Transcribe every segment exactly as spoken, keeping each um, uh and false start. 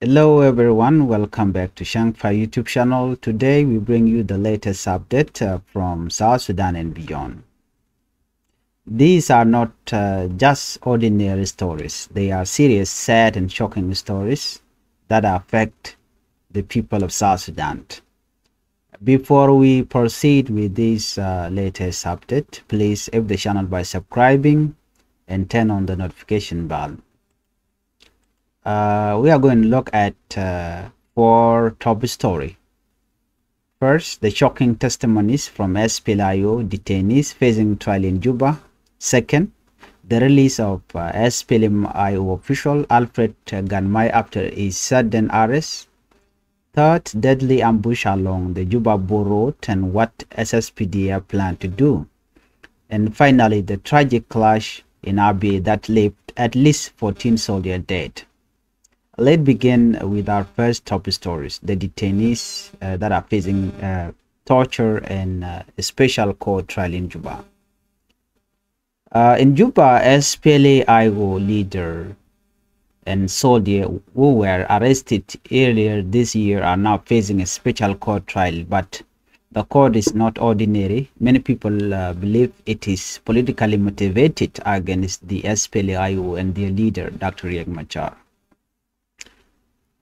Hello everyone, welcome back to Shangfa YouTube channel. Today we bring you the latest update uh, from South Sudan and beyond. These are not uh, just ordinary stories. They are serious, sad and shocking stories that affect the people of South Sudan. Before we proceed with this uh, latest update, please help the channel by subscribing and turn on the notification bell. Uh, we are going to look at uh, four top story. First, the shocking testimonies from S P L A I O detainees facing trial in Juba. Second, the release of uh, S P L M I O official Alfred Ganmai after his sudden arrest. Third, deadly ambush along the Juba Bor Road and what S S P D F plan to do. And finally, the tragic clash in Abyei that left at least fourteen soldiers dead. Let's begin with our first top stories, the detainees uh, that are facing uh, torture and uh, a special court trial in Juba. Uh, in Juba, S P L A I O leader and soldier who were arrested earlier this year are now facing a special court trial, but the court is not ordinary. Many people uh, believe it is politically motivated against the S P L A I O and their leader, Doctor Riek Machar.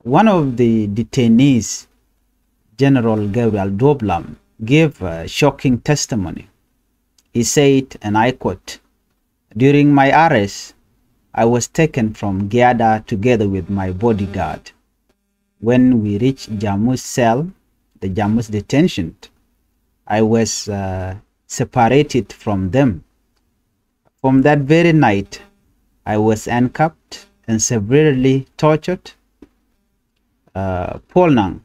One of the detainees, General Gabriel Duop Lam, gave a shocking testimony. He said, and I quote, "During my arrest, I was taken from Giada together with my bodyguard. When we reached Jamus cell, the Jamus detention, I was uh, separated from them. From that very night, I was handcuffed and severely tortured." Uh, Paul Nang,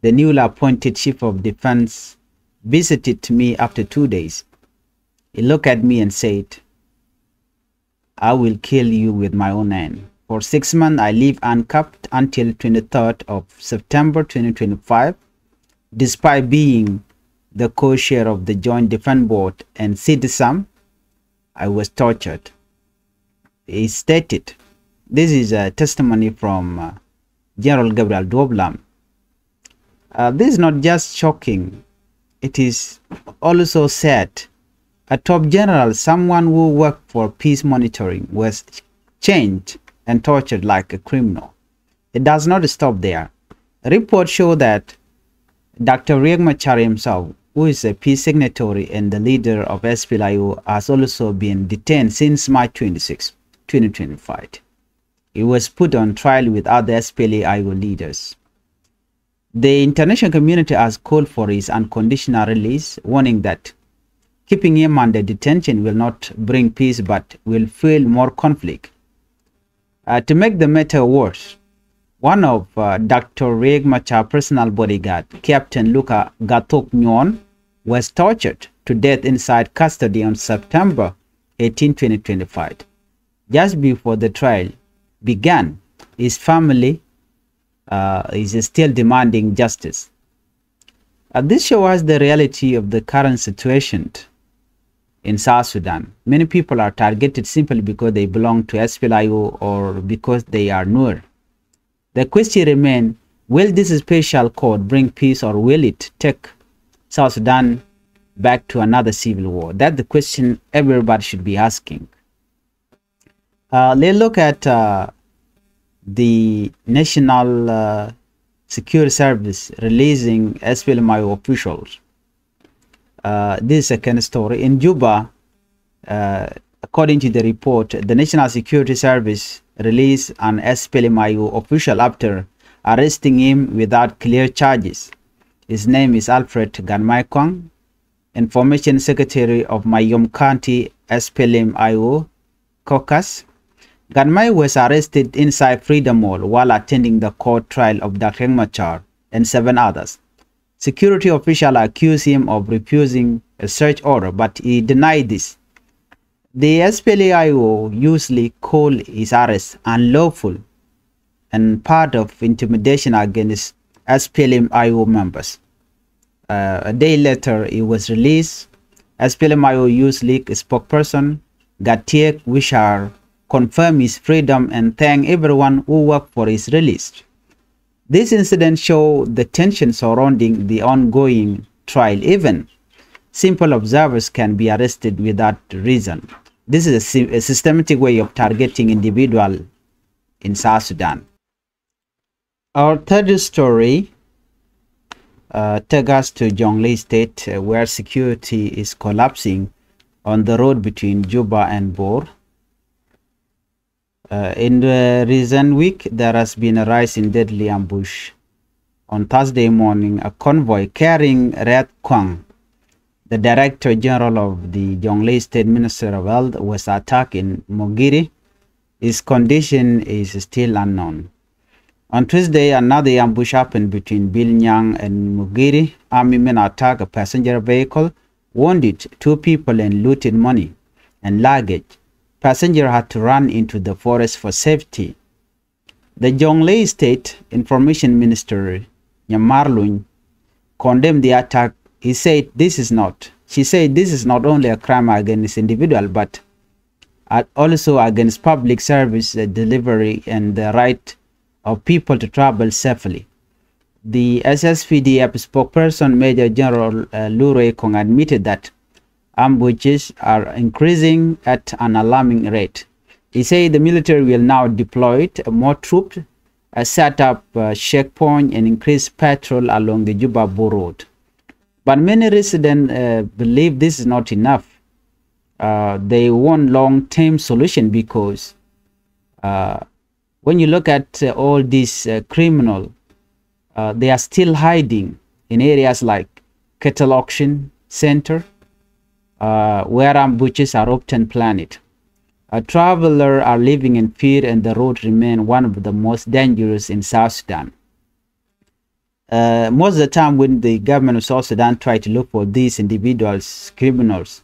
the newly appointed chief of defense, visited me after two days. He looked at me and said, "I will kill you with my own hand." For six months, I lived handcuffed until twenty-third of September twenty twenty-five. Despite being the co-chair of the Joint Defense Board and citizen, I was tortured. He stated, this is a testimony from uh, General Gabriel Duop Lam. Uh, this is not just shocking, it is also sad. A top general, someone who worked for peace monitoring, was chained and tortured like a criminal. It does not stop there. Reports show that Doctor Riek Machar himself, who is a peace signatory and the leader of S P L A I O, has also been detained since March twenty-sixth, twenty twenty-five. He was put on trial with other S P L A I O leaders. The international community has called for his unconditional release, warning that keeping him under detention will not bring peace but will fuel more conflict. Uh, to make the matter worse, one of uh, Doctor Riek Machar's personal bodyguard, Captain Luka Gathok Nyon, was tortured to death inside custody on September eighteen, twenty twenty-five. Just before the trial began, his family uh, is still demanding justice. Uh, this shows us the reality of the current situation in South Sudan. Many people are targeted simply because they belong to S P L A I O or because they are Nuer. The question remains, will this special court bring peace or will it take South Sudan back to another civil war? That's the question everybody should be asking. Uh, let's look at uh, the National uh, Security Service releasing S P L M I O officials. Uh, this is a second story. In Juba, uh, according to the report, the National Security Service released an S P L M I O official after arresting him without clear charges. His name is Alfred Ganmai Kong, Information Secretary of Mayom County S P L M I O caucus. Ganmai was arrested inside Freedom Hall while attending the court trial of Doctor Riek Machar and seven others. Security officials accused him of refusing a search order, but he denied this. The S P L A I O usually call his arrest unlawful and part of intimidation against S P L M I O members. Uh, a day later, he was released. S P L M I O Youth League spokesperson Gatiek Wishar confirmed his freedom and thanked everyone who worked for his release. This incident show the tension surrounding the ongoing trial. Even simple observers can be arrested without reason. This is a sy-, a systematic way of targeting individual in South Sudan. Our third story, uh, take us to Jonglei State, uh, where security is collapsing on the road between Juba and Bor. Uh, in the recent week, there has been a rise in deadly ambush. On Thursday morning, a convoy carrying Red Kwang, the Director General of the Jonglei State Ministry of Health, was attacked in Mogiri. His condition is still unknown. On Tuesday, another ambush happened between Bilnyang and Mogiri. Army men attacked a passenger vehicle, wounded two people and looted money and luggage. Passenger had to run into the forest for safety. The Jonglei State Information Minister, Nyamar Luny, condemned the attack. He said this is not, she said this is not only a crime against individual, but at, also against public service, uh, delivery and the right of people to travel safely. The S S P D F spokesperson, Major General, uh, Lu Rei Kong, admitted that ambushes are increasing at an alarming rate. He said the military will now deploy it, uh, more troops, uh, set up, uh, checkpoint and increase patrol along the Juba Bor Road. But many residents, uh, believe this is not enough. Uh, they want long-term solution because, uh, when you look at, uh, all these, uh, criminal, uh, they are still hiding in areas like cattle auction center, uh, where ambushes are often planned. Uh, travelers are living in fear, and the road remain one of the most dangerous in South Sudan. Uh, most of the time when the government of South Sudan try to look for these individuals, criminals,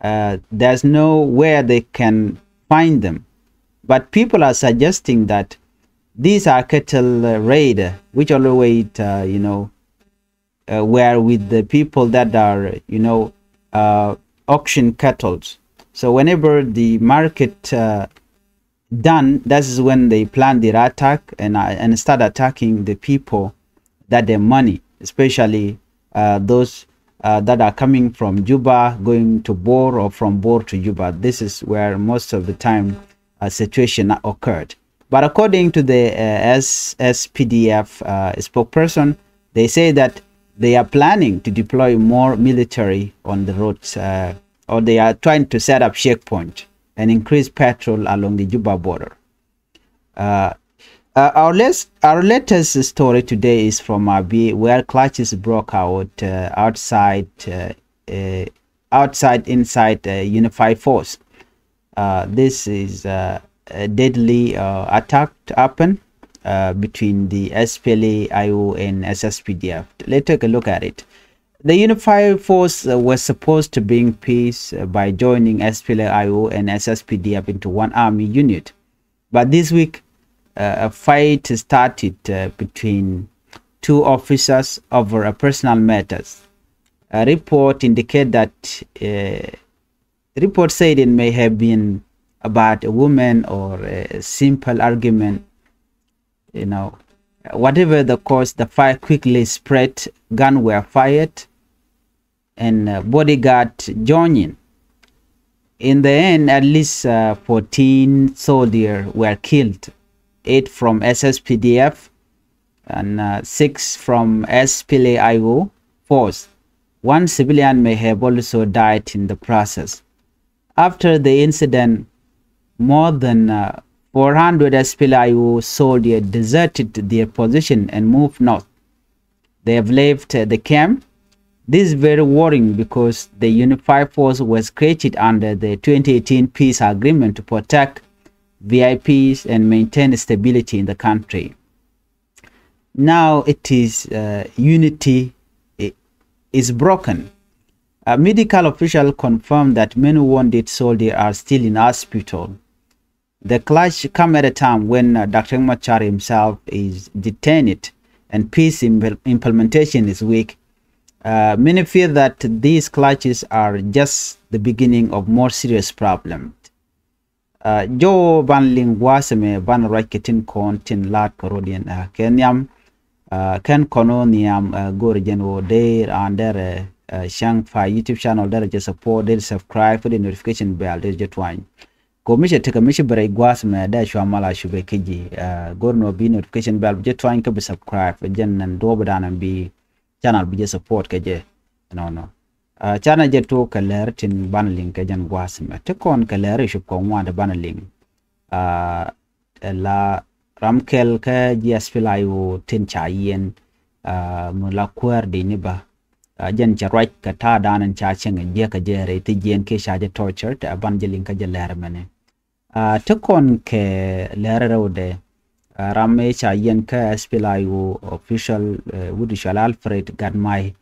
uh, there's nowhere they can find them. But people are suggesting that these are cattle, uh, raider, which always, uh, you know, uh, were with the people that are, you know, uh, auction cattles. So whenever the market, uh, done, that is when they plan their attack and, uh, and start attacking the people that their money, especially, uh, those, uh, that are coming from Juba going to Bor or from Bor to Juba. This is where most of the time, uh, situation occurred. But according to the, uh, S S P D F, uh, spokesperson, they say that they are planning to deploy more military on the roads, uh, or they are trying to set up checkpoint and increase patrol along the Juba border. Uh, uh, our, les- our latest story today is from Abyei, where clashes broke out, uh, outside, uh, uh, outside inside, uh, Unified Force. Uh, this is, uh, a deadly, uh, attack happened, uh, between the S P L A I O and S S P D F. Let's take a look at it. The Unified Force, uh, was supposed to bring peace, uh, by joining S P L A I O and S S P D F into one army unit. But this week, uh, a fight started, uh, between two officers over a personal matters. A report indicate that, uh, the report said it may have been about a woman or a simple argument. You know, whatever the cause, the fire quickly spread. Gun were fired, and, uh, bodyguard joined in. In the end, at least, uh, fourteen soldiers were killed, eight from S S P D F and, uh, six from S P L A I O force. One civilian may have also died in the process. After the incident, more than, uh, four hundred S P L A I O soldiers deserted their position and moved north. They have left, uh, the camp. This is very worrying because the Unified Force was created under the twenty eighteen peace agreement to protect V I Ps and maintain stability in the country. Now it is, uh, unity i- is broken. A medical official confirmed that many wounded soldiers are still in hospital. The clash come at a time when, uh, Doctor Machar himself is detained and peace impl- implementation is weak. Uh, many fear that these clashes are just the beginning of more serious problem. Uh, jɔw ban liŋ gua̱a̱th ɛmɛ ban ruac kɛ tin kɔn tin la̱t kɛ rɔ̱diɛn, uh, kɛ nhiam, Kɛn kɔn wä nhiam go̱o̱rɛ jɛn wä dee raan derɛ cäŋ pa YouTube channel derɛ jɛ support, dee subscribe, dee notification bell dee jɛ tuany. Ko mi cɛ tekɛ mi ci bɛ rɛy gua̱a̱th mɛ dee cua mal a cupɛ kä ji̱. Go̱o̱rɛ ni wä bi notification bell bi jɛ tuany kä bi subscribe jɛn nɛn duɔ̱ɔ̱p dan bi channel bi jɛ support kɛ jɛ. Nɔnɔ canɛ jɛ tok kɛ lɛr tin banɛ liŋ kɛ jɛn gua̱a̱th mɛ ti kɔn kɛ lɛr cup kɛ ŋuan ti banɛ liŋ. Ɛ la ram kɛl kä ji̱ SPLA-IO tin ca yiɛn mi la kuäär di ni ba. Jɛn cɛ ruac kɛ ta̱a̱ dan in ca cieŋ jiäk kɛ jɛ rɛy ti jiɛn kiɛ ca jɛ torture ti a banɛ jɛ liŋ kä jɛ lɛr mɛni. Ti kɔn kɛ lɛr rɛwdɛ ram mi ca yiɛn kä SPLA-IO official wut cual Alfred Gatmai.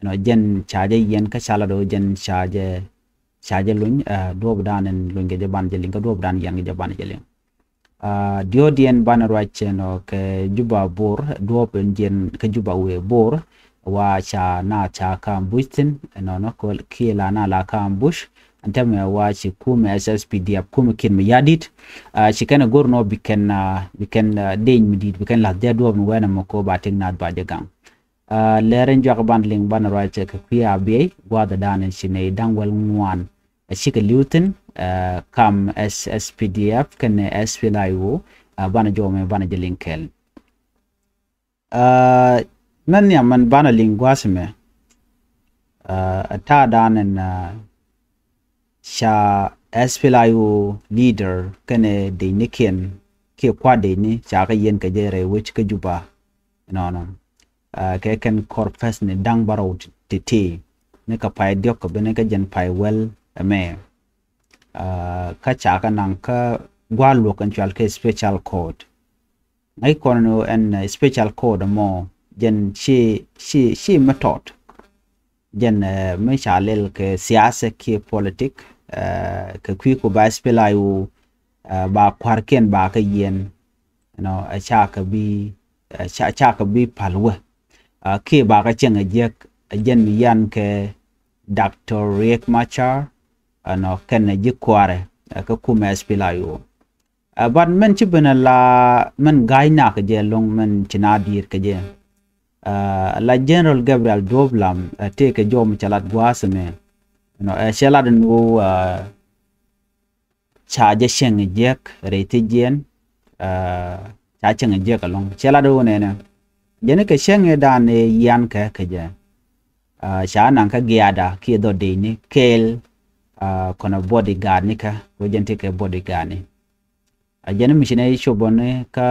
Nɔ jɛn ca jɛ yiɛn kä ca la do jɛn ca jɛ ca jɛ luny duɔp dan in luny kɛ jɛ banɛ jɛ liŋ kä duɔp dan yiɛn kɛ jɛ banɛ jɛ liŋ. Diɔ̱ɔ̱diɛn banɛ ruac cɛ nɔ kɛ Juba Bor duɔ̱ɔ̱p in jiɛn kä Juba wëë Bor wa ca na ca ka ambush thin. Nɔnɔ kiɛ la na la ka ambush ɛn tämɛ wa ci kumɛ SSPDF kumɛ kiɛn mi yadit. Ci kɛn go̱r nɔ bi kɛn bi kɛn deny mi dit bi kɛn lath jɛ duɔ̱ɔ̱p ni wɛn ɛmɔ ko ba tik nath ba jɛ gaŋ. Lɛr in juak banɛ liŋ banɛ ruac cɛ kɛ kui̱ a biey gua̱a̱th dan in ci nɛy da̱ŋ wäl ŋuan a cikɛ li̱w thi̱n kam SSPDF kɛnɛ SPLA-IO. Banɛ jɔmɛ banɛ jɛ liŋ kɛl. Mɛn nhiam mɛn banɛ liŋ gua̱a̱th mɛ a ta̱a̱ dan in ca SPLA-IO leader kɛnɛ dec ni kiɛn kiɛ kua̱ dec ni ca kɛ yiɛn kɛ jɛ rɛy wec kä Juba. Nɔnɔ kɛ kɛn kɔr pɛs ni da̱ŋ bärɔw ti ti ni kɛ pay diɔ̱k kɛ ben kɛ jɛn pay wäl ɛmɛ. Kä ca kɛ naŋ kä gua̱a̱r luɔk ɛn cual kɛ special court. Ŋäc kɔn ni ɛn special court ɛmɔ jɛn ci ci ci mi tɔt. Jɛn mi ca lɛl kɛ siasa kiɛ politik kɛ kui̱ ku ba SPLA-IO ba kua̱rkiɛn ba kä yiɛn. Nɔ ɛ ca kɛ bi ɛ ca ca kɛ bi pal wä kiɛ ba kä cieŋ ɛ jiäk. Ɛ jɛn mi yan kɛ Doctor Riek Machar ɛnɔ kɛn ɛ ji̱ kua̱rɛ ɛ kä kumɛ SPLA-IO. Ɛ bat mɛn ci ben ɛ la mɛn ga̱a̱c nak kɛ jɛ lo̱ŋ mɛn ci na di̱i̱r kɛ jɛ. Ɛ la General Gabriel Duop Lam ɛ tëë kɛ jɔw mi cɛ lat gua̱a̱th ɛmɛ. Ɛnɔ ɛ cɛ lat ɛn ɣöö ɛ ca jɛ cieŋ jiäk rɛy thiec jiɛn. Ca cieŋ jiäk ɛlɔ̱ŋ cɛ lat ɣöö nɛnɛ jɛn kɛ cieŋ ëë dan ëë yian kɛ kɛ jɛ. Ca naŋ kä giaada kiɛ dhɔ dec ni kɛɛl. Kɔnɛ bodyguard ni kä wä jɛn ti kɛ bodyguard ni. A jɛn mi ci nɛ copɔ ni kä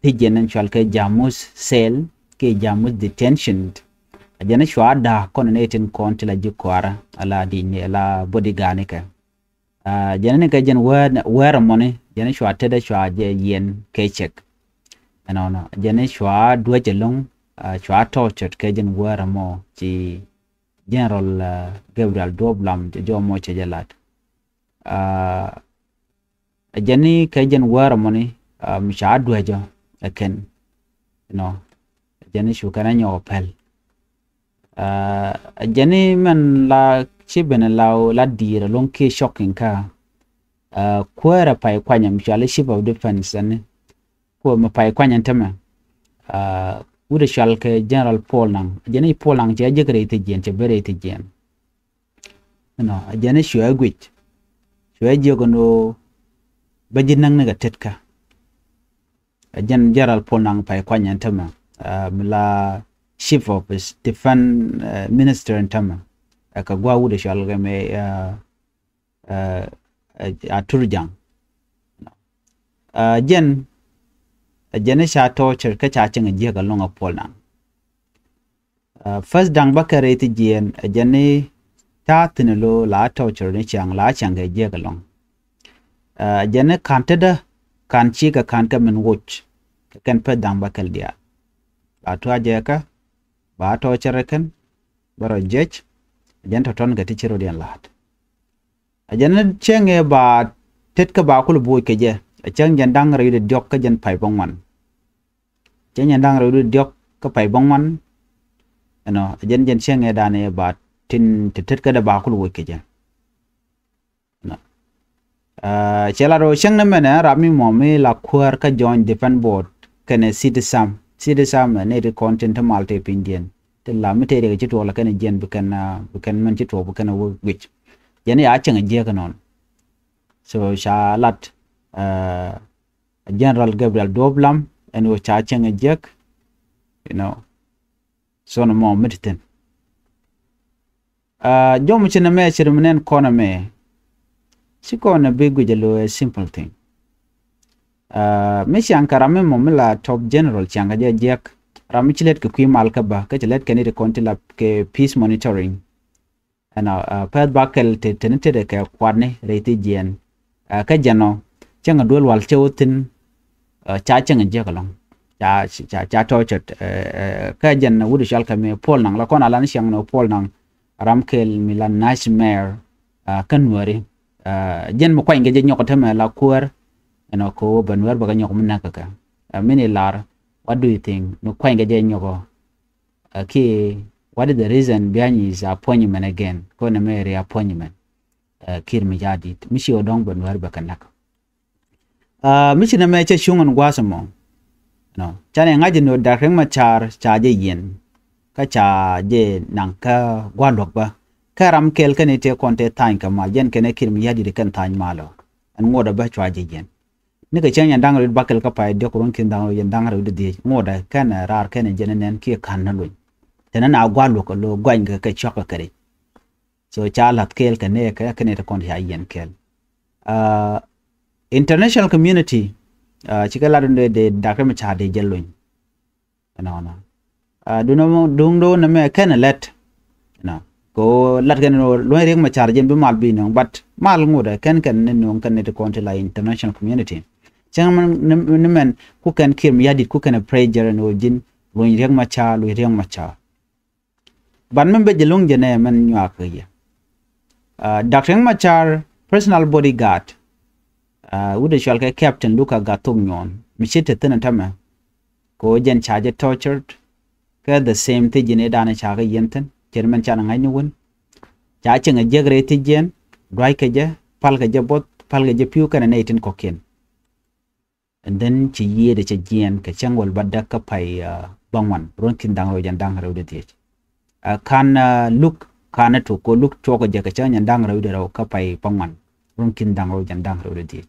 thiec jiɛn ɛn cual kɛ Jamus cell kiɛ Jamus detention. A jɛn cua da̱a̱k kɔn ni tin kɔn ti la ji̱ kɔaarä ala dec ni ala bodyguard ni kɛ. Jɛn ni kɛ jɛn wɛɛr wɛɛr mɔni jɛn cua tetdä cua jɛ yiɛn kɛ cɛk. Ɛnɔnɔ jɛn cua duäc ɛlɔ̱ŋ cua tɔcɔt kɛ jɛn wɛɛr mɔ ci General Gabriel Duop Lam jɛ jɔw mɔ cɛ jɛ lat. Ɛ jɛn ni kɛ jɛn wɛɛr mɔni mi ca duäcä ɛ kɛn. Nɔ ɛ jɛn ni cu kɛn ɛ nyɔk pɛl. Ɛ jɛn ni mɛn la ci ben la la diir ɛlɔ̱ŋ kiɛ shocking kä. Kuäärɛ pay kuanyɛ mi cual i̱ chief of defense ɛn ni kuɛ mi pay kuanyɛ tämɛ. Wut ɛ cual kɛ General Paul Nang ɛ jɛn ni Paul Nang cɛ jek rɛy thiec jiɛn cɛ ben rɛy thiec jiɛn. Nɔ ɛ jɛn ni cuɛ guic cuɛ jiök ɛn ɣöö bä ji̱ näk ni kɛ tetkä. Ɛ jɛn General Paul Nang pay kuanyɛ tämɛ mi la chief of defense minister tämɛ. Ɛ kɛ gua̱a̱ wut ɛ cual kɛ mɛ a Turjaŋ. Jɛn ɛ jɛn ni ca torture kä ca cieŋ jiäk ɛlɔ̱ŋ ɛ Paul Nang. First da̱ŋ bä kɛ rɛy thiec jiɛn ɛ jɛn ni ta̱a̱ thi̱n lo̱ la torture ni ciaŋ la ciaŋ kɛ jiäk ɛlɔ̱ŋ. Ɛ jɛn ni ka̱n tetdä ka̱n cikɛ ka̱n kɛ min woc kɛ kɛn first da̱ŋ bä kɛl diaal. La tua̱ jɛ kä ba torture kɛn bä rɔ jiɛc. Ɛ jɛn tɔ̱tɔ̱n kɛ ti ci rɔ diɛn la̱a̱t. Ɛ jɛn ni cieŋ ɛ ba tet kä ba kul bo̱o̱c kɛ jɛ ɛ cieŋ jɛn da̱ŋ rɛy wi̱cdɛ diɔ̱k kä jɛn pay bä ŋuan. Cieŋ jɛn da̱ŋ rɛy wi̱cdɛ diɔ̱k kä pay bä ŋuan. Ɛnɔ ɛ jɛn jɛn cieŋ ɛ dan ɛ ba tin ti tet kä dɛ ba kul woc kɛ jɛ. Cɛ la rɔ cieŋ ni mɛnɛ rap mi mɔ mi la kuäär kä Joint Defense Board kɛnɛ City Sam. City Summit ni ti kɔn tin ti mal ti piny diɛn ti la mi tëëdi kɛ ci tuɔɔk la kɛn jiɛn bi kɛn bi kɛn mɛn ci tuɔɔk bi kɛn wä guic. Jɛn ya cieŋ jiɛk nɔn. So ca lat General Gabriel Duop Lam ɛn wä ca cieŋ jiɛk. You know, so nɔmɔ mi ti thin. Jɔm ci nɛ mɛ ci ri mi nɛn kɔn mɛ ci kɔn bi guic a lo a simple thing. Mi ciaŋ kɛ ram mi mɔ mi la top general ciaŋ kɛ jɛ jiɛk ram mi ci lɛt kɛ kui̱ mal kä ba kä ci lɛt kɛ ni ti kɔn ti la kɛ peace monitoring. Ɛnɔ pɛth ba kɛl ti teni tedɛ kɛ kuatni rɛy thi jiɛn. Kä jɛn ɔ cäŋ a duel wal cɛ wä thin. Ca cäŋ a jiɛk alɔŋ ca ca ca tɔcɔt. Kä jɛn wut cual kɛ mi puɔl naŋ la kɔn a lan ciaŋ ni puɔl naŋ ram kɛl mi la nightmare. Kä nuɛri jɛn mi kuany kɛ jɛ nyɔk tämɛ la kuäär. Ɛnɔ ko bɛ nuɛr bɛ kɛ nyɔk mi näk kɛ kɛ mi ni lar. What do you think mi kuany kɛ jɛ nyɔk ɔ? Ki what is the reason behind his appointment again? Ko nɛ mɛ reappointment. Kir mi jadit mi ci ɔ dɔŋ bɛ nuɛr bɛ kɛ näk. Mi ci nɛ mɛ cɛ cuŋ ɛn gua̱a̱th ɛmɔ. Nɔ canɛ ŋa̱c ɛn ɣöö Dak Riek Machar ca jɛ yiɛn kä ca jɛ naŋ kä gua̱a̱th luɔ̱k bä. Kä ram kɛl kɛn i̱ tëë kɔn tëë tha̱a̱ny kɛ mal jɛn kɛn ɛ Kir mi jadit kɛn tha̱a̱ny mal ɔ. Ɛn ŋuɔ̱t ɛ bä cua jɛ yiɛn. Ni kɛ cäŋ yɛn da̱ŋ rɛw bakɛl kä pay diɔk ruɔ̱n ki̱n da̱ŋ rɛw yɛn da̱ŋ rɛw di dhiec ŋuɔ̱t ɛ kɛn ɛ raar kɛn ɛ jɛn ɛ nɛn kiɛ ka̱n ni luny. Tɛn ɛ na gua̱a̱th luɔ̱k ɛ lo guany kɛ kɛ cuak kɛ kɛ ri. So ca la̱th kɛɛl kɛ nɛɛkɛ kɛ nɛy ti kɔn ti ca yiɛn kɛɛl. International community cikɛ lat in dee dee Dak Riek Machar dee jɛ lony. Ɛnɔnɔ duŋ do̱n ɛmɛ kɛn ɛ lɛt. Ɛnɔ ko lat kɛn luɔny Riek Machar jɛn bi mal bi nöŋ but mal ŋut ɛ kɛn kɛn ni nöŋ kɛn nɛy ti kɔn ti la international community. Cäŋ ni mɛn ku kɛn Kir mi yadit ku kɛn ɛ pressure ɛn ɣöö ji̱n luɔny Riek Machar luɔny Riek Machar. But min bɛ jɛ luŋ jɛ nɛ mɛn nyuak kɛ yɛ. Dak Riek Machar personal bodyguard wut ɛ cual kɛ Captain Luka Gathok Nyuɔn mi ci te thin ɛ tämɛ. Kɛ ɣöö jɛn ca jɛ tortured kɛ the same thing ji̱n ëë danɛ ca kɛ yiɛn thin cɛ mɛn canɛ ŋa̱c ni wun. Ca cieŋ ɛ jiäk rɛy thi jiɛn dua̱ckɛ jɛ, pälkɛ jɛ both, pälkɛ jɛ pi̱w kɛnɛ nɛy tin kɔ̱kiɛn. And then ci yiëëdɛ cɛ jiɛɛn kɛ cäŋ wäl bä däk kä pay bä ŋuan ruɔ̱n ki̱n da̱ŋ rɛw jɛn da̱ŋ rɛw dee dhiec. Ka̱n luk ka̱n ɛ tuk ko luk cuɔk jɛ kɛ cäŋ jɛn da̱ŋ rɛw dee rɛw kä pay bä ŋuan ruɔ̱n ki̱n da̱ŋ rɛw jɛn da̱ŋ rɛw dee dhiec.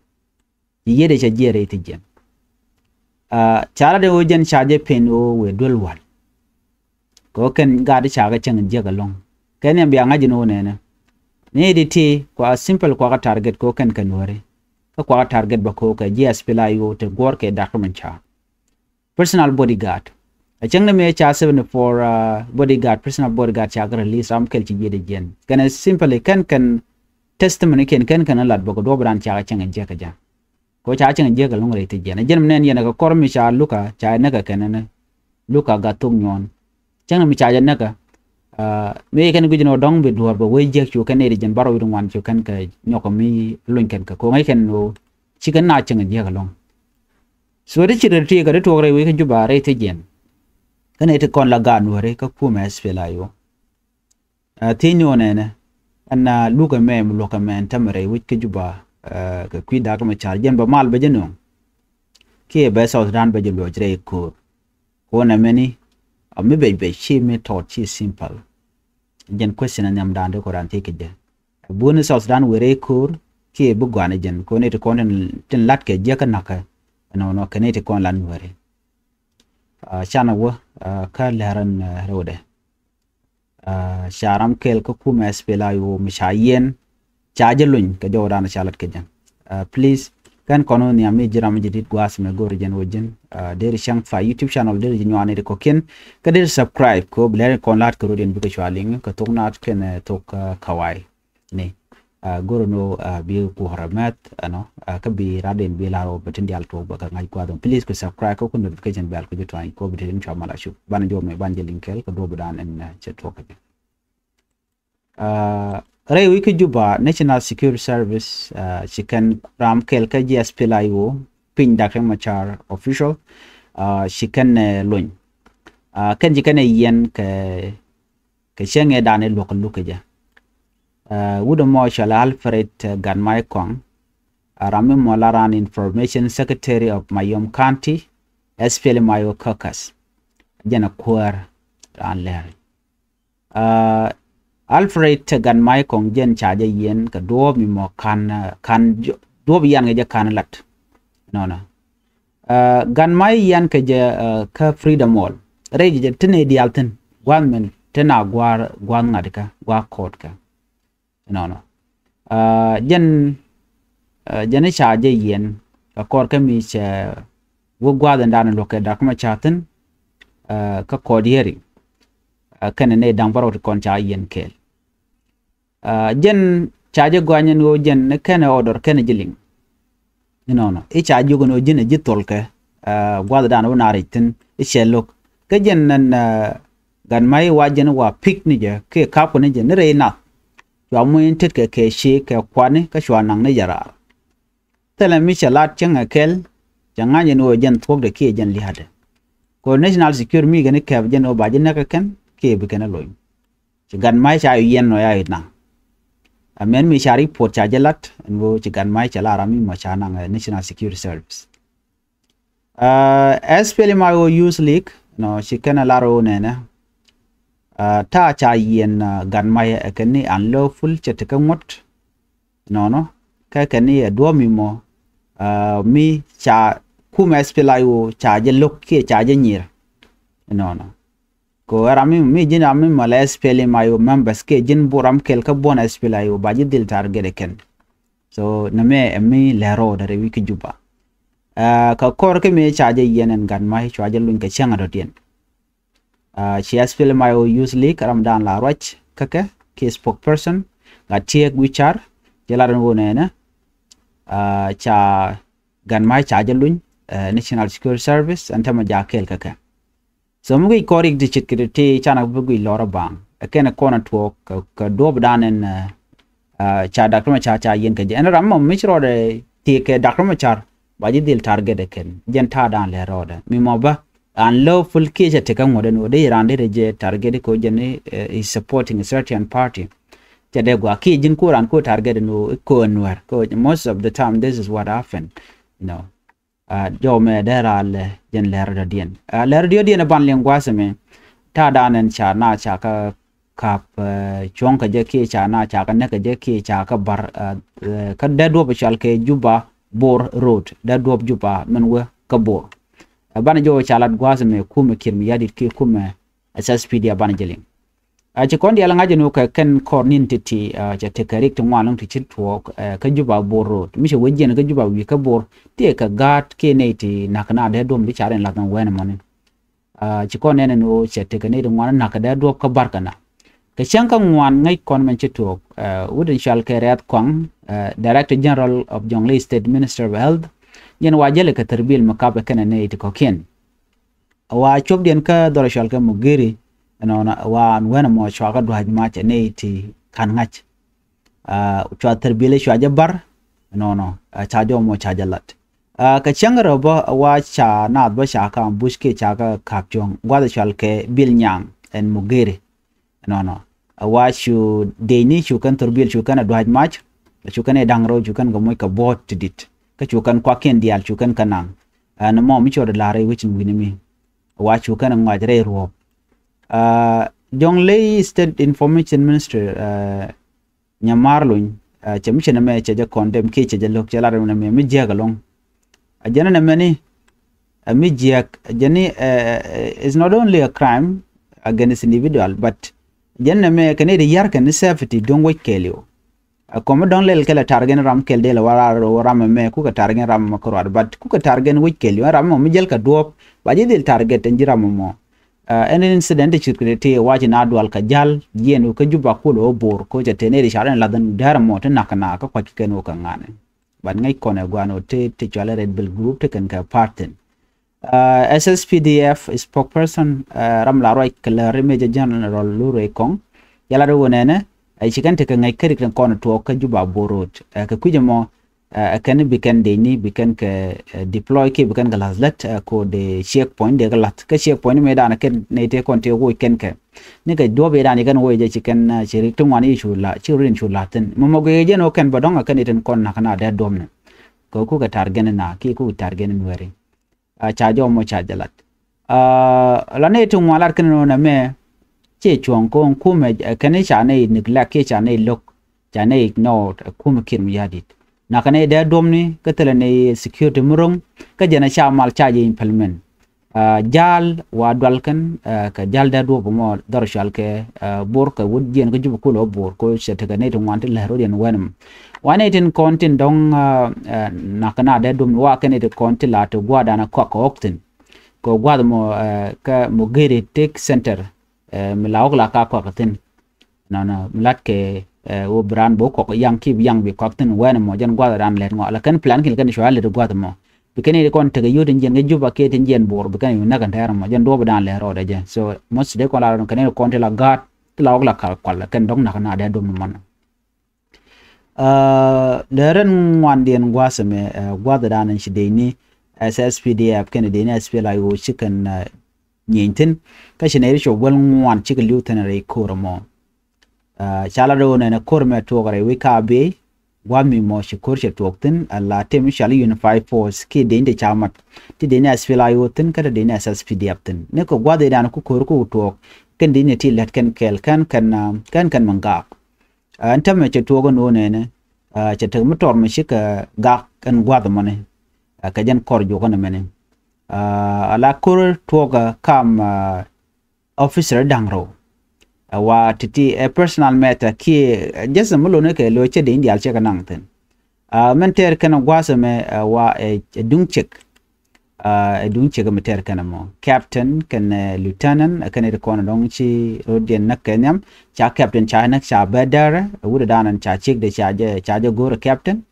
Ci yiëëdɛ cɛ jiɛɛn rɛy thi jiɛn. Ca lat ɛ ɣöö jɛn ca jɛ pen ɣöö wëë duel wal. Kɛ ɣöö kɛn gaat i̱ ca kɛ cäŋ jiäk ɛlɔ̱ŋ kɛn yɛn bia ŋa̱c in ɣöö nɛnɛ. Ni di ti kua simple kua kɛ target kɛ ɣöö kɛn kɛ nuääri. Kä kua kɛ target bä kɛ ɣöö kɛ ji̱ SPLA-IO te guɔ̱ɔ̱r kɛ Dak Riek Machar. Personal bodyguard. A cäŋ ni mëë ca seventy four bodyguard, personal bodyguard ca kɛ release ram kɛl ci jiɛɛdɛ jiɛn kɛn ɛ simply kɛn kɛn testimony kiɛn kɛn kɛn lat bä kɛ duɔ̱ɔ̱p dan ca kɛ cäŋ jiäk kɛ jɛ. Kɛ ɣöö ca cäŋ jiäk ɛlɔ̱ŋ rɛy thi jiɛn ɛ jɛn mi nɛn yɛn ɛ kɛ kɔr mi ca Luka ca ɛ näk ɛ kɛn ɛn Luka Gathok Nyuɔn. Cäŋ mi ca jɛ näk ɛ mi kɛn guic ni ɣöö dɔ̱ŋ bi duɔ̱ɔ̱r bɛ wee jiäk cu kɛn nɛy ti jɛn bärɔw wi̱cdɛ ŋuan cu kɛn kɛ nyɔk kɛ mi luny kɛn kɛ ko̱ŋ ɛ kɛn ɣöö ci kɛn na cäŋ jiäk ɛlɔ̱ŋ. So ti ci rɛy ti kɛ ti tuɔɔk rɛy wec kä Juba rɛy thi jiɛn. Kä nɛy ti kɔn la gaat nuääri kä kumɛ SPLA-IO. Thiec ni ɣöö nɛnɛ ɛn Luka mɛ mi luɔ̱k ɛmɛ ɛn tämɛ rɛy wec kä Juba kɛ kui̱ Dak Machar jɛn bɛ mal bɛ jɛ nöŋ. Kiɛ bɛ South Sudan bɛ jɛ luɔc rɛy ko̱o̱r. Kɛ ɣöö nɛmɛni a mi bec bec ci mi tɔɔt ci simple. Jɛn question a nhiam da̱a̱n dee kɔ raan thiec kɛ jɛ. Buni South Sudan wëë rɛy ko̱o̱r kiɛ bi gua̱a̱n jɛn kɛ ɣöö nɛy ti kɔn tin la̱t kɛ jiäk kä na̱kä. Ɛnɔnɔ kɛ nɛy ti kɔn la̱t nuääri. Canɛ wä kä lɛr ɛn rɛwdɛ. Ca ram kɛl kä kumɛ SPLA-IO mi ca yiɛn ca jɛ luny kɛ jɔwdan ca lat kɛ jɛ. Please kɛn kɔn wä nhiam mi ji̱ ram mi ji̱ dit gua̱a̱th mɛ go̱r jɛn wä ji̱n. Deri cäŋ fa YouTube channel deri ji̱ nyuani di kɔkiɛn kä deri subscribe kɛ wä bi lɛr kɔn la̱t kɛ rot in bikɛ cua liŋ kɛ thok naat kɛn thok kawai. Ni go̱r ni wä bi kuɔrɛ mɛth ɛnɔ kä bi rat in bi lar wä bɛ tin dial tuɔk bɛ kɛ ŋa̱c gua̱a̱th in please kɛ subscribe kɛ ku notification bell kɛ ji̱ tuany kɛ wä bi tin cua mal a cup banɛ jɔw mɛ ban jɛ liŋ kɛl kɛ duɔ̱p dan in cɛ tuɔk kɛ jɛ. Rɛy wi̱i̱ kä Juba National Security Service ci kɛn ram kɛl kä ji̱ SPLA-IO piny Dak Riek Machar official ci kɛn ɛ lony. Kɛn ci kɛn ɛ yiɛn kɛ kɛ cäŋ ɛ dan ɛ luɔ̱k luk kɛ jɛ. Wut ɛmɔ cɔal Alfred Gatmai Kɔaŋ. Ram mi mɔ la ran Information Secretary of Mayom County SPLM-IO Caucus. jɛn a kuäär raan lɛr. Alfred te Gatmay kɔŋ jɛn ca jɛ yiɛn kɛ duɔ̱ɔ̱p mi mɔ kan, kan duɔ̱ɔ̱p yian kɛ jɛ kan lat. Nɔnɔ. Gatmay yian kɛ jɛ kä Freedom Hall rɛy jɛ tin ɛ diaal thin gua̱a̱th min tin a gua̱a̱r gua̱a̱th ŋa̱t kä gua̱a̱ kɔɔt kä. Nɔnɔ. Jɛn jɛn ca jɛ yiɛn kɛ kɔr kä mi cɛ wä gua̱a̱th in dan luɔk kɛ dak mɛ ca thin kä kɔɔt yɛri. Kɛnɛ ni da̱ŋ bärɔw ti kɔn ca yiɛn kɛɛl. Jɛn ca jɛ gɔany ɛn ɣöö jɛn ni kɛnɛ order kɛnɛ ji̱ liŋ. Inɔnɔ i̱ ca jiök ɛn ɣöö ji̱n ɛ ji̱ thol kɛ gua̱a̱th dan wä na rɛc thi̱n i̱ cɛ lo̱k kä jɛn nɛn. Gatmay wa jɛn wa pi̱k ni jɛ kiɛ kapkɛ ni jɛ ni rɛy nath. Cua muny tet kɛ kɛ cie kɛ kuani kä cua naŋ ni jɛ raar. Thilɛ mi cɛ lat cäŋ ɛ kɛl cɛ ŋa̱c ɛn ɣöö jɛn thuɔ̱kdɛ kiɛ jɛn lia̱a̱dɛ. Kɛ ɣöö national security mi kɛn i̱ kɛp jɛn ɣöö ba ji̱ näk ɛ kɛn kiɛ bi kɛn ɛ lony. Ci Gatmay ca yiɛn nɔ ya i̱ naŋ. Ɛ mɛn mi ca report ca jɛ lat ɛn ɣöö ci Gatmay cɛ la ram mi mɔ ca naŋ ɛ national security service. Ɛ S P L M I O Youth League nɔ ci kɛn ɛ lar ɣöö nɛnɛ. Ta̱a̱ ca yiɛn Gatmay ɛ kɛn ni unlawful cɛ tekɛ ŋuɔ̱t. Nɔnɔ kɛ kɛn ni ɛ duɔ̱ɔ̱p mi mɔ mi ca kumɛ S P L I O ca jɛ lo̱k kiɛ ca jɛ nyier. Nɔnɔ ko ɛ ram mi mi ji̱n ram mi mɔ lɛ S P L M I O members kiɛ ji̱n bu ram kɛl kä buɔ̱n S P L I O ba ji̱ dhil target ɛ kɛn. So nɛ mɛ ɛ mi lɛ rɔɔdɛ rɛ wi̱i̱ kä Juba. Kɛ kɔr kä mi ca jɛ yiɛn ɛn Gatmay cua jɛ luny kɛ cäŋ a dɔ̱diɛn. Ci S P L M I O Youth League ram dan la ruac kä kɛ kiɛ spokesperson Gattiek Wicar jɛ lar ɛn ɣöö nɛnɛ. Ca Gatmay ca jɛ luny National Security Service ɛn tämɛ ja kɛɛl kä kɛ. So mi guic kɔr rik ti ce̱tkɛ ti ti canɛ bi guic lɔr a baŋ ɛ kɛn ɛ kɔn a tuɔɔk kɛ duɔ̱ɔ̱p dan ɛn. Ca Doctor Machar ca yiɛn kɛ jɛ ɛn ram mɔ mi ci rɔɔdɛ ti kɛ Doctor Machar ba ji̱ dhil target ɛ kɛn jɛn ta̱a̱ dan lɛ rɔɔdɛ mi mɔ bä. An lawful kiɛ cɛ tekɛ ŋuɔ̱t ɛn ɣöö dee raan dee rɛ jɛ target kɛ ɣöö jɛn i̱ supporting a certain party. Cɛ dee gua̱a̱k kiɛ ji̱n ko̱ raan ko̱ target ɛn ɣöö i̱ ko̱ ɛn nuɛr kɛ ɣöö most of the time this is what happen. You know. Jɔw mɛ dee raal jɛn lɛr dɔ̱diɛn lɛr dɔ̱diɛn ban liŋ gua̱a̱th ɛmɛ. Ta̱a̱ dan ɛn ca na ca kä kap cuɔ̱ŋ kɛ jɛ kiɛ ca na ca kä näk kɛ jɛ kiɛ ca kä bar. Kä dee duɔ̱p cual kɛ Juba Bor Road dee duɔ̱p Juba mɛn wee kä Bor. Banɛ jɔw ca lat gua̱a̱th ɛmɛ kumɛ Kiir Mayardit kiɛ kumɛ S S P D F banɛ jɛ liŋ. A ci kɔn diaal ŋa̱c ɛn ɣöö kɛ kɛn kɔr ni̱n ti̱ti̱ cɛ tekɛ rik ti ŋuan lɔ̱ŋ ti ci tuɔɔk kä Juba Bor Road mi cɛ wec jiɛn kä Juba wi̱i̱ kä Bor. Tiɛ kɛ gaat kiɛ nɛy ti na̱k na dee duɔ̱m bi car in lath ɛn wɛn ɛmɔni. Ci kɔn nɛn ɛn ɣöö cɛ tekɛ nɛy ti ŋuan na̱k kɛ dee duɔ̱p kä barkana. Kɛ cäŋ kä ŋuan ŋäc kɔn mɛn ci tuɔɔk wut in cual kɛ Riath Kuaŋ, Director General of Jonglei State, Minister of Health. Jɛn wa jäli kɛ thɛrbil mi kap ɛ kɛnɛ nɛy ti kɔ̱kiɛn. Wa cuɔpdiɛn kä dhɔr cual kɛ Mugiri ɛnɔnɔ wa an wɛn ɛmɔ cua kä dua̱c mac ɛ nɛy ti ka̱n ŋa̱c. Cua thɛrbil cua jɛ bar ɛnɔnɔ ca jɔmɔ ca jɛ lat. Kɛ cäŋ rɛ bä wa ca naath bä ca kä ambush kiɛ ca kä kap cuɔ̱ŋ gua̱th cual kɛ Bil Nyaŋ ɛn Mugiri. Nɔnɔ a wa cu dec ni cu kɛn thurbil cu kɛn a dua̱c mac. Cu kɛn i̱ da̱ŋ rɛw cu kɛn kɛ moc kɛ buɔ̱ɔ̱t ti di̱t kä cu kɛn kuakiɛn diaal cu kɛn kɛ naŋ. Ɛn mɔ mi cuɔt la̱r i̱ wecin wi̱ni mi a wa cu kɛn a ŋuac rɛy ruɔ̱ɔ̱p. Jonglei State Information Ministry Nyamar Luny cɛ mi cɛ nɛmɛ cɛ jɛ condemn kiɛ cɛ jɛ lo̱k cɛ lar nɛmɛ mi jiääk ɛlɔ̱ŋ. A jɛn nɛmɛ ni ɛ mi jiääk jɛn ni is not only a crime against individual but jɛn nɛmɛ kɛ ni di yar kɛ ni safety duŋ wec kɛɛliw. A kɔm mi dɔ̱ŋ lɛl kɛl a target ni ram kɛl dee lɛ wara ram ɛmɛ kukɛ target ni ram ɛmɛ kɛ ruat but kukɛ target ni wec kɛɛliw ɛn ram ɛmɔ mi jäl kɛ duɔ̱ɔ̱p ba ji̱ dhil target ɛn ji̱ ram ɛmɔ. Ɛn incident ti cutkɛ ti waci na dual kɛ jal jiɛn kä Juba kul ɔ Bor ko cɛ teni ri car in lathin dɛr mɔ ti nak na kä kuac kɛn wä kɛ ŋani. But ŋäc kɔn ɛ guan wä ti ti cual Red Belt Group ti kɛn kɛ part thin. S S P D F spokesperson ram la ruac kɛ lɛ ri Major General Lurey Kɔŋ yala ri wä nɛnɛ ɛ ci kɛn ti kɛ ŋäc kä rik tin kɔn tuɔɔk kä Juba Bor Road kɛ kui̱c ɛmɔ. Ɛ kɛn bi kɛn dec ni bi kɛn kɛ deploy kiɛ bi kɛn kɛ la̱th lät ko dee check point dee kɛ la̱th kä check point mëë danɛ kɛn nɛy tëë kɔn tëë woc kɛn kɛ ni kɛ duɔ̱p i̱ dan i̱ kɛn woc jɛ ci kɛn ci rik ti ŋuan i̱ cu la̱th ci rin cu la̱th thi̱n mɔmɔ guic jɛn wä kɛn bä dɔ̱ŋ ɛ kɛn i̱ tin kɔn na̱k na dee duɔ̱p ni. Kɛ kukɛ target ni na kiɛ kukɛ target ni nuɛri. Ca jɔmɔ ca jɛ lat. Aa, la nɛy ti ŋuan lat kɛn nɔnɔ mɛ, ciɛ cuɔ̱ŋ kɔn kumɛ, ɛ, kɛn ca nɛy neglect kiɛ ca nɛy lo̱k, ca nɛy ignore, ɛ, kumɛ Kiir Mayardit. Nakä nɛy dee duɔ̱pni, kä thilɛ nɛy security mi ro̱ŋ, kä jɛn ca mal ca jɛ implement. Aa, jal wa dual kɛn, aa, kɛ jal dee duɔ̱p mɔ dhɔr cual kɛ, aa, Bor kɛ wut jiɛn kä Juba kulɛ Bor, ko cɛ tekɛ nɛy ti ŋuan ti lɛr rot yɛn wɛn mɔ. Wa nɛy tin kɔn tin dɔ̱ŋ, aa, aa, nakä na dee duɔ̱pni wa kɛn nɛy ti kɔn ti la ti gua̱a̱r dan kɔak kɛ ɣɔk thi̱n. Kɛ gua̱th mɔ, ɛ, kä Mogiri Tech Center, ɛ, mi la wä la ka kɔak thi̱n. Nɔnɔ mi lat kɛ, ɛ, wä bi raan bi wä kɔak yaŋ ki bi yaŋ bi kɔak thi̱n wɛn mɔ jɛn gua̱th raan lɛt ŋɔ. La kɛn plan kin kɛn cua lɛt gua̱th mɔ. Bi kɛn i̱ kɔn tekɛ yut in jiɛn kɛ Juba kiɛ tin jiɛn Bor bi kɛn i̱ näk in tɛɛr mɔ jɛn duɔ̱p dan lɛt rɔɔdɛ jɛ. So mɔ ci dee kɔn la rɔɔdɛ kɛn i̱ kɔn ti la gaat ti la wä la ka kual kɛn dɔ̱ŋ nakä na dee duɔ̱p ni mɔnɔ. Aa, lɛ rɛn ŋuandiɛn gua̱a̱th ɛmɛ, aa, gua̱a̱th dan ci dee ni S S P D F kɛn dee ni S P L A I O ci kɛn, aa, nyieny thi̱n. Kä ci nɛy ri cop wäl ŋuan cikɛ li̱w thi̱n rɛy ko̱r ɛmɔ. Aa, ca lat ɣöö nɛnɛ ko̱r ɛmɛ tuɔɔk rɛy wi̱i̱ ka biey, gua̱a̱th mi mɔ ci ko̱r cɛ tuɔɔk thi̱n, ala tëë mi cɔal i̱ Unified Force, kiɛ dee ni ti ca mat. Ti dee ni S P L A I O thi̱n, kä ti dee ni S S P D F thi̱n. Ni kɛ gua̱a̱th ëëdan ku ko̱r ku tuɔɔk, kɛn dee ni ti lät kɛn kɛɛl, kɛn kɛn, aa, kɛn kɛn mi gaak. Aa, ɛn täämɛ cɛ tuɔɔk ɛn ɣöö nɛnɛ, aa, cɛ tek mi tɔr mi cikɛ gak ɛn gua̱th ɛmɔni. Aa, kɛ jɛn kɔr juɔk ɛn ɛmɛni. Aa, ala ko̱r tuɔɔk, aa, kam, aa, officer da̱ŋ rɛw. Aa, wa ti̱ti̱ ɛ personal matter kiɛ, aa, just mi loni kɛ lo̱c cɛ dee in diaal cɛ kɛ naŋ thi̱n. Aa, min tɛɛr kɛn gua̱a̱th ɛmɛ, aa, wa ɛ, ɛ duŋ cek. Aa, ɛ duŋ cek mi tɛɛr kɛn ɛmɔ. Captain kɛnɛ, aa, lieutenant, aa, kɛnɛ ti kɔn dɔ̱ŋ ci rɔ̱diɛn näk kɛ nhiam. Ca captain ca näk ca bɛ dɛrɛ, aa, wut dan ɛn ca cek dee ca jɛ, ca jɛ go̱o̱r ɛ captain.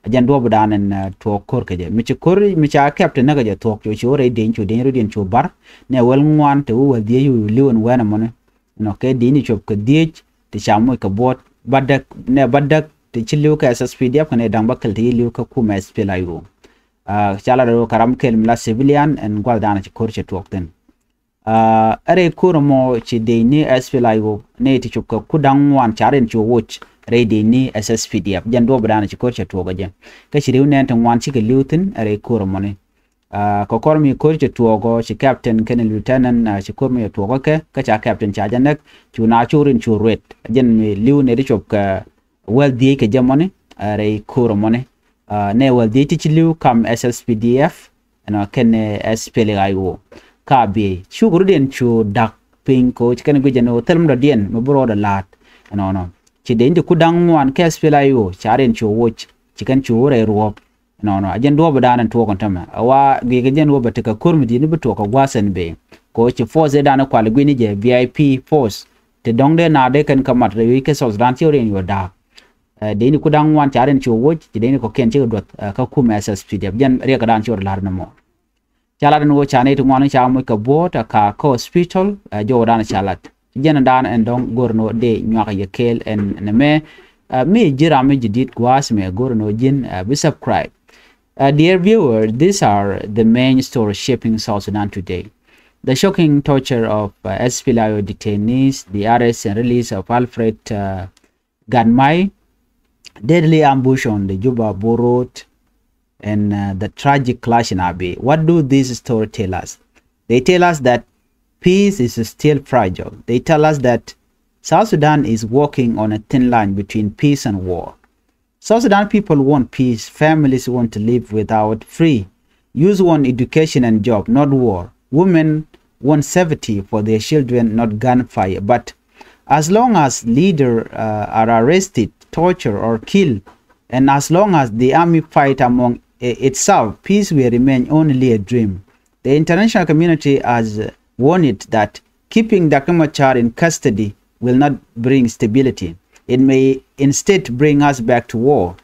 Ɛ jɛn duɔ̱p dan ɛn, aa, tuɔɔk ko̱r kɛ jɛ. Mi ci ko̱r, mi ca captain näk kɛ jɛ tuɔɔk cu, cu rɛy deny cu deny rɔ̱diɛn cu bar. Nɛ wäl ŋuan te wä wäl dhiec wä li̱w ɛn wɛn ɛmɔni. Nɔ kɛ deny ni cop kɛ dhiec ti ca moc kɛ buɔt. Bädäk, nɛ bädäk ti ci li̱w kɛ S S P D F kɛnɛ da̱ŋ bäkɛl ti ci li̱w kɛ kumɛ S P L A I O. Aa, ca lat rɛw kɛ ram kɛl mi la civilian ɛn gua̱th dan ci ko̱r cɛ tuɔɔk thi̱n. Aa, ɛ rɛy ko̱r ɛmɔ ci dee ni S P L A I O ni ti cop kɛ ku da̱ŋ ŋuan ca rin cu woc rɛy dee ni S S P D F. Jɛn duɔ̱p dan ci ko̱r cɛ tuɔɔk ɛ jɛ. Kä ci riw nɛn ti ŋuan cikɛ li̱w thi̱n ɛ rɛy ko̱r ɛmɔni. Aa, kɛ kɔr mi ko̱r cɛ tuɔɔk ɔ ci captain kɛnɛ lieutenant, aa, ci ko̱r mi cɛ tuɔɔk ɔ kɛ, kä ca captain ca jɛ näk, cu na cu rin cu ruet. Jɛn mi li̱w nɛ ti cop kɛ wäl dhiec kɛ jɛ mɔni, aa, rɛy ko̱r ɛmɔni. Aa, nɛ wäl dhiec ti ci li̱w kam S S P D F, ɛnɔ kɛnɛ S P L A I O. Ka biey. Cuk rɔ̱diɛn cu da̱k piny kɛ ɣöö ci kɛn guic ɛn ɣöö thil mi dɔ̱diɛn mi bi rɔɔdɛ la̱a̱t. Ɛnɔnɔ. Ci dee in ti ku da̱ŋ ŋuan kɛ S P L A I O, ca rin cu woc. Ci kɛn cu rɛy ruɔ̱ɔ̱p. Nɔnɔ, a jɛn duɔ̱ɔ̱p dan ɛn tuɔɔk ɛn tämɛ. A wa guic kɛ jɛn wä bɛ tekɛ ko̱r mi di̱i̱t ni bi tuɔɔk kɛ gua̱a̱th ɛn bee. Kɛ ɣöö ci force ëëdan kual gui̱ni jɛ V I P force. Ti dɔ̱ŋ dee na dee kɛn kä mat rɛy wi̱i̱ kɛ South Sudan ci ɣöö riɛn yuɔ da̱a̱k. Ɛ, dee ni ku da̱ŋ ŋuan ca riɛn ci wä woc, ci dee ni kɔ̱kiɛn cikɛ duɔth, ɛ, kä kumɛ S S P D F. Jɛn riɛk kɛ dan ci ɣöö la̱r ni mɔ. Ca lat ɛn ɣöö ca nɛy ti ŋuan ca moc kɛ buɔ̱ɔ̱t a ka kä hospital, ɛ, jɔwdan ca lat. Jɛn dan ɛn dɔ̱ŋ go̱r ni ɣöö dee nyuak yɛ kɛɛl ɛn nɛmɛ. Ɛ, mi ji̱ ram mi ji̱ di̱t gua̱a̱th mɛ go̱r ni ɣöö ji̱n, ɛ, bi subscribe. Uh, dear viewer, these are the main stories shaping South Sudan today. The shocking torture of, uh, S P L A I O detainees, the arrest and release of Alfred, uh, Gatmai, deadly ambush on the Juba Bor Road, and, uh, the tragic clash in Abyei. What do these stories tell us? They tell us that peace is still fragile. They tell us that South Sudan is walking on a thin line between peace and war. South Sudan people want peace. Families want to live without free. Youth want education and job, not war. Women want safety for their children, not gunfire. But as long as leaders, uh, are arrested, tortured, or killed, and as long as the army fight among i-, itself, peace will remain only a dream. The international community has warned that keeping Doctor Machar in custody will not bring stability. It may instead bring us back to war.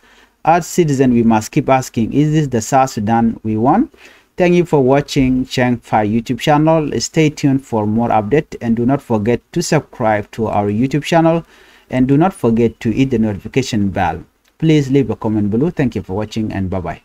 As citizens, we must keep asking, is this the South Sudan we want? Thank you for watching Chang Fai YouTube channel. Stay tuned for more update and do not forget to subscribe to our YouTube channel and do not forget to hit the notification bell. Please leave a comment below. Thank you for watching and bye-bye.